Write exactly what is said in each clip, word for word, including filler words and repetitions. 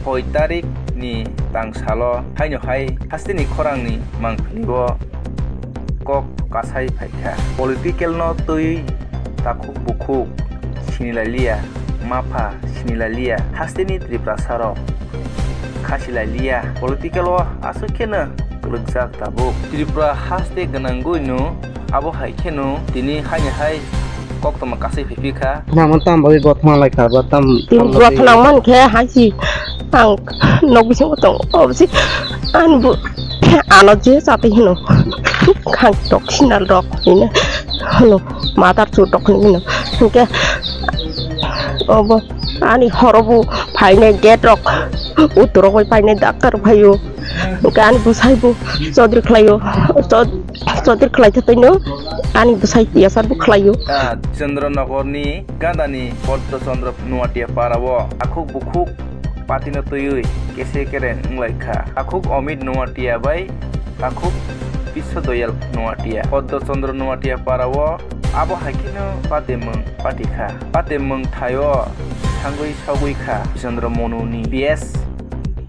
Soi tarik ni tangsalo haino hai hasteni khorang ni mangpili o kok kasai phaikha. Political no twi takhuk bukhuk sinilai liya, mapha sinilai liya, hasteni Tiprasa rok khasilai liya. Political o aswk kheno kwlwkjak tabuk. Tripura haste gwnangwi no abo hai kheno tini haini hai koktwma kasai phaiphikha. Nangma tam bagwi gotma lai kha ba tam, tam bagwi gotma nangman khe haisi ang nok bisingo tongo. Obisi ani bo ano je chati hino khang tok sinal rok hino hino madar chu tok hino hingke obo ani horo bo phainai gate rok uttor rok bai painai daktar phaio. Hingke ani bwsai bo chodri khlaio, chod-, chodri khlai thaino ani bwsai tiyasar bo khlaio. Ah, Chandra Nogor ni ganda ni Poddo Chandra Nuatia para o akhuk bukhuk patino twiwi kese kereng wnglaikha. Akhuk Amit Nuatia bai akhuk Biswa Doyal Nuatia. Poddo Chandra Nuatia para o abo hai kheno patemwng patikha. Patemwng thaio thangwi sogwi kha Chandra Monu ni P S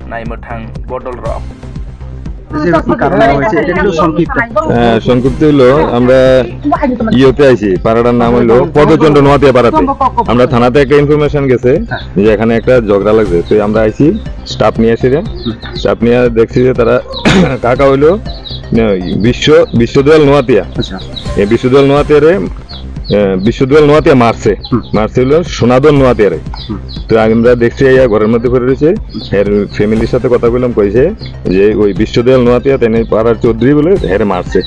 naimwthang bodol rok. যে কি কারণে হয়েছে, এটা একটু সংক্ষিপ্ত। আহ, সংক্ষিপ্ত হইলো, আমরা ইয়েতে আইছি, পাড়াটার নাম হইলো পদচন্দ্র নোয়াতিয়া পাড়াতে। আমরা থানাতে একটা ইনফরমেশন গেছে যে এখানে একটা ঝগড়া লাগছে, তো আমরা আইছি স্টাফ নিয়ে এসে, স্টাফ নিয়ে দেখছি যে তারা কাকা হইলো, আহ, বিশ্ব, বিশ্বদয়াল নোয়াতিয়া। আচ্ছা। এই বিশ্বদয়াল নোয়াতিয়ারে এ, বিশ্বদয়াল নোয়াতিয়া মারছে। হুম। মারছে হলো সোনাদন নোয়াতিয়ারে। হুম। তো আমরা দেখছি, এই ঘরের মধ্যে পড়ে রয়েছে। এর ফ্যামিলির সাথে কথা বললাম, কইছে যে ওই বিশ্বদয়াল নোয়াতিয়া তাই পাড়ার চৌধুরী বলে হেরে মারছে।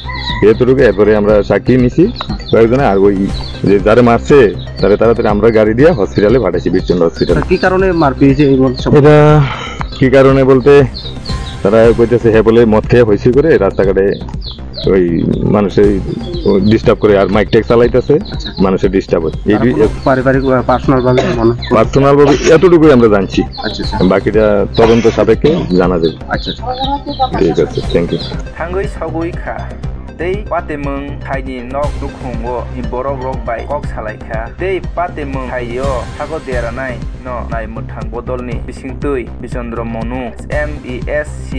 এতটুকু, এরপরে আমরা সাক্ষী নিছি কয়েকজনে, আর ওই যে যারে মারছে তারে তাড়াতাড়ি আমরা গাড়ি দিয়ে হসপিটালে পাঠাইছি, বীরচন্দ্র হসপিটালে। তা কি কারণে মারপিট হয়েছে এই বলতে সব? এটা কি কারণে বলতে তারা কইতেছে, হ্যাঁ বলে মদ খেয়ে হইচই করে রাস্তাঘাটে ওই মানুষের ডিস্টার্ব করে, আর মাইক টাইক চালাইতেছে, আচ্ছা। মানুষের ডিস্টার্ব হয়। এই তারা বি-, কোনো পারিবারিক বা পার্সোনাল ভাবে মনে পার্সোনাল ভাবে এতটুকুই আমরা জানছি। আচ্ছা, আচ্ছা। বাকিটা তদন্ত সাপেক্ষে জানা যাবে। আচ্ছা, আচ্ছা। ঠিক আছে, thank you. Thangwi sogwi kha. Tei patemwng thaini nok nukhungo borok rok bai kok salai kha. Tei patemwng thaio thago deranai no nai mwthang bodolni bisingtwi Bichandra Monu M E S C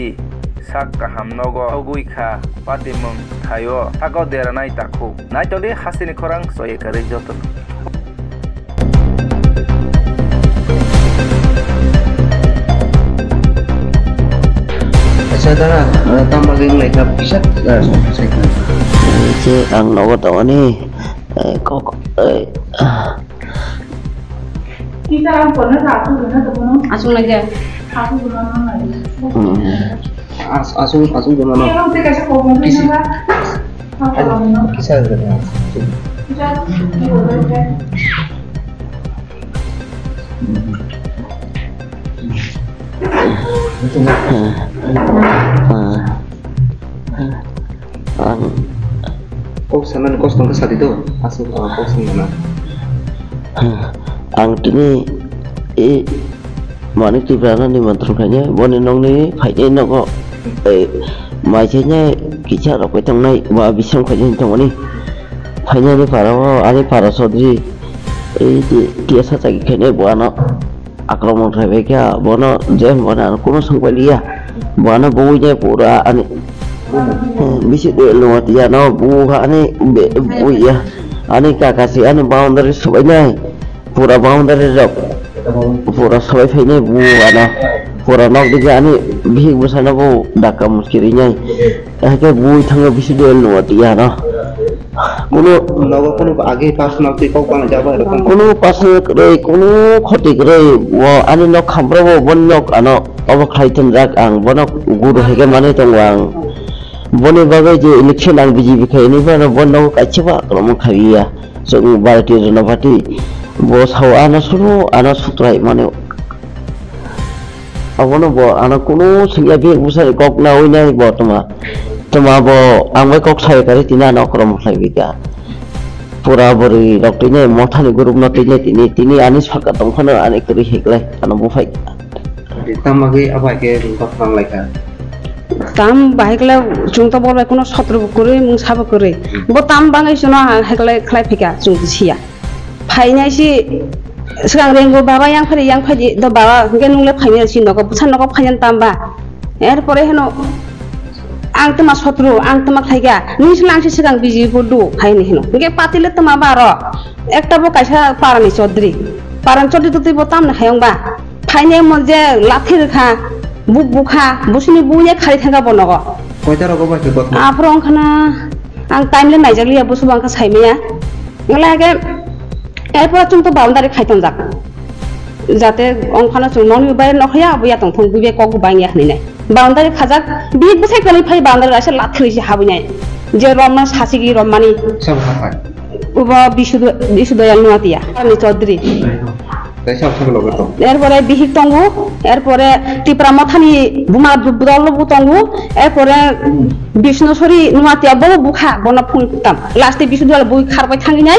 sak kaham nogo sogwi kha patimwng thaio thago deranai takhuk. Naitodi hasteni khorang soye karwi joto. Acha dara, eh, tamo bagwi wng lai kha kisa, eh, sai kha. Che ang nogo tongoni, eh, kok, eh, ah. Aswk nai de. Hmm. As-, aswk, aswk gwnano. Kisa. Kisa gwnano. Ang kok sanani kosto wngkha sadi do, aswk, ah, kok sanana. Ang tini, eh, Manik Tripura no nimantron khainai, boni nokni phainai nogo, eh, mai chainai kisa rok bai tongnai, ba bising khainai tongmani. Phainani para o, ani para sodri, eh, ti-, tiya sa chagi khainai bo ano. Akromon khlai bai kha, bono je bono ano kuno swng pai liya. Bono bui nai pura ani, eh, bisi de luma tiya no bu ha ani be-, bui ya. Ani kaka si ani boundary subai nai. Pura boundary rok. Pura subai phai nai bu ano. Pura nok dige ani bihik bwsano bu dakka muskiri nai. Hakhe bui thango bisi de luma tiya no. Kuno nogo kuno age personal twi kok bana jaba hai rokam. Kuno personal kwrwi, kuno khoti kwrwi, o ani nok khamprabo boni nok ano obo khlai twnjak ang, bono guru hai khe manwi tongo ang. Boni bagwi je election ang B J P khaini phano boni nogo kaisa ba akromon khaiya. Chwng Bharatiya Janata Party bo sao ano suru ano sutrai mano. Abono bo ano kunu singya bihik bwsari kok nawi nai bo tuma. Tuma bo ang bai kok sai kari tini ano okrom khlai bika. Pura bwrwi rok tini mothani group no tini tini tini ani saka tong phano ani kwrwi hiklai ano buphai. Tamo bagwi abo hai khe kok nang lai kha. Tam bahai khlai chwng to bo bai kuno sotro bo kwrwi mungsa bo kwrwi. Bo tam bangai chwng no hai khlai khlai phika chwng siya. Phainai si Swkang rengo baba yang phari yang phai di do baba hwnkhe nung le phaini si nogo bwsa nogo phainani tamba. Er pore heno ang tama sotro ang tama khlaiga nung sila ang si swkang biji bo do hai ni heno. Hwnkhe pati le tama ba aro ekta bo kaisa parani chodri. Parani chodri to twi bo tamni hayong ba. Phaini mo je lathi rwkha bu bukha busini buine khari thangka bo nogo. Koita rogo bai khe kotma? Aphro wngkhana ang time le naijak liya busu bangkha saimaya. Ngala hake erpore chwng to boundary khai tongjak. Jate ongkhano chwng nokni bai nokhya abo ya tongthung buibai kok bo bangya hwnwi nai. Boundary khajak bihik bwsai kwlwi phai boundary kaisa lathwrwi se habwi nai. Je romno sasigi romani. Sabo haphai. Ubo Bisu Bisu Doyal Nuatia ani Chaudhary. Tei sabo sabo loge tong. Erpore bihik tongo, erpore Tipra Mothani buma budol bo tongo, erpore Bisnosori Nuatia bo bukha bono phung tam. Last e Bisu Doyal bui kharbai thangwi nai.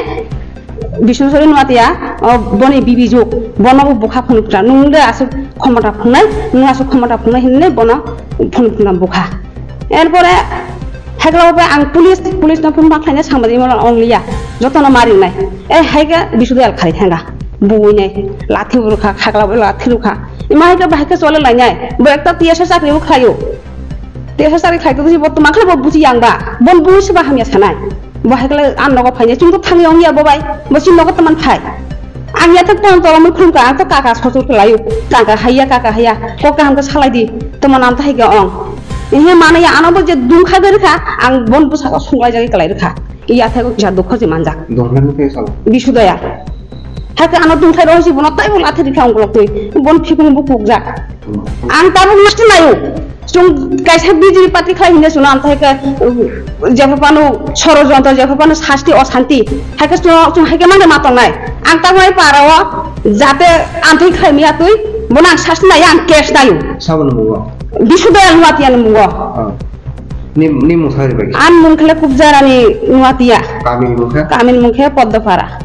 Bisnosori Nuatia, o, boni bibi juk, bono bo bukha phunukra, nung de aswk khomota phungnai, nung aswk khomota phungnai hinwi bono phunukna bukha. Erpore hekla bai ang police, police no phone ma khlaina sangbaji mo ongliya, jotono marinai. E haikhe Bisu Doyal khari thanga, buinai, lathi rwkha, khakla bai lathi rwkha. Ima haikhe bahai khe chole lainai, bo ekta T S S chakri bo khlaio. T S S chakri khlai tongwi bo tuma khlai bo buji yang ba, bon bui se ba hamya sanai. Bo hai khlai ang nogo phainai, chwng to thangwi wngya bo bai, bo chini nogo tongmani phai. Ang yathak tong tong mui khulumkha, ang to kaka sochor khlaio, kaka haiya, kaka haiya, kok kaham khe salai di, tongma nam ta hai khe ong. Ehe mane ya ano bo je dum khai bai rwkha, ang bon bwsako sunglai jagwi kwlai rwkha. Yathak kisa dukho je manjak. Dongkha ni khe sal. Bisu Doyal. Hai khe ano dum khai rw si bono taibo lathi rwkha ongkolok twi, bon phikung bo kukjak. Ang tabuk nasti nayo. Chwng kaisa B J P party khlai hinwi chwngno amthai khe, uh, jepha phano sorojontro, jepha phano sasti osanti. Hai khe chwng, chwng hai khe mangde ma tongnai. Ang tabuk ai para o jate amthai khlai miya twi, bono ang sasti nayo, ang case nayo. Saboni mungo? Bisu Doyal Nuatia ni mungo. Ah. Ni, ni mung sari bai? Ani mung khle Kubjarani Nuatia. Kami ni mung khe? Kami ni mung khe Poddopara.